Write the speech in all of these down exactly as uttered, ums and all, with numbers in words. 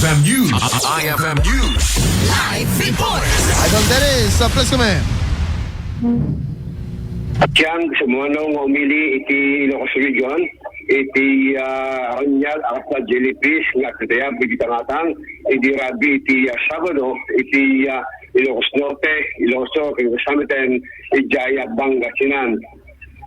F M News. I F M News. Live report. Idol Dennis, uh, please come in. Tiang, sa mga nga umili iti Ilocos Region, iti, ah, Raniag, akas a jellyfish, nga titayab, iti tangatang, iti rabi, iti, ah, Sabado, iti, ah, Ilocos Norte, Ilocos Sur, ken kasamiten, iti, ah, Pangasinan.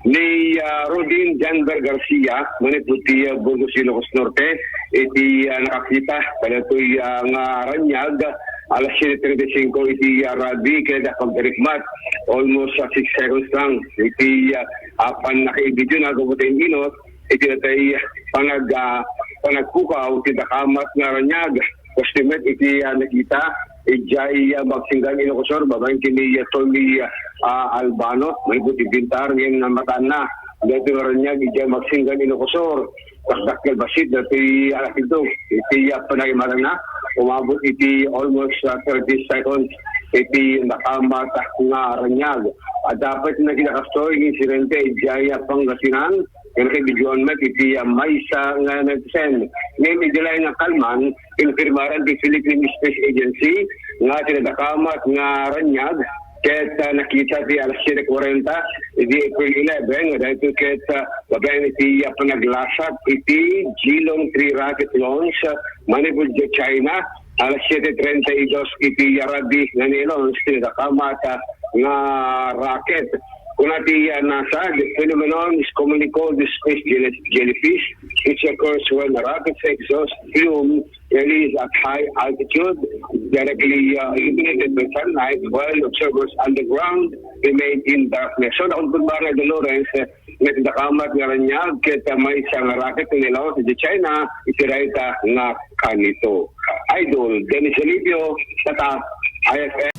Ni, ah, Rodin Janber Garcia, manipud ti, ah, Burgos, Ilocos Norte, iti, ah, nakakita, kadatoy, ah, nga Raniag, alas siete treinta y cinco iti, ah, rabi, ket pagkarikmat, almost, ah, six seconds lang, iti, ah, apan nakaibidyo na gumutay inot, iti natay panag, ah, panagpukaw, ti dakamat nga Raniag, estimate iti, ah, nakita, ijay, ah, Magsinggan, Ilocos Sur, babaen ken ni, ah, Tony, ah, Albano, manipud ti Bintar, ngem namataenna. Daytoy nga Raniag, ijay Magsinggan, Ilocos Sur, dakdakkel bassit, daytoy alas singko, iti, ah, panagimana, umabot iti almost, ah, thirty seconds, iti nakamat nga Raniag. Adda pay nakita kastoy, insidente, ijay, ah, Pangasinan, nga nakibidyoan met iti, ah, maysa nga netizen. Ngem iti laeng nga kalman, kinpirmaran ti Philippine Space Agency nga ti nadakamat nga Raniag ket, ah, nakita ti alas siete kuarenta iti April eleven, nga daytoy ket, ah, babaen iti, ah, panaglasat iti Geelong three rocket launch, ah, manipud China, alas siete treinta y dos iti rabi nga ni-launch ti nadakamat, ah, nga rocket. Kuna ti, ah, NASA, the phenomenon is commonly called the space jelly- jellyfish, which occurs when a rocket's exhaust fume released at high altitude, directly, uh, illuminated by sunlight, while observers underground remain in darkness. So, nakumpirmar ni Idol Lawrence, eh, nga ti dakamat nga Raniag, ket, uh, maysa nga rocket nga ni-launch iti China, iti dayta nga kanito. Idol Dennis Alipio, Tatak, I F M.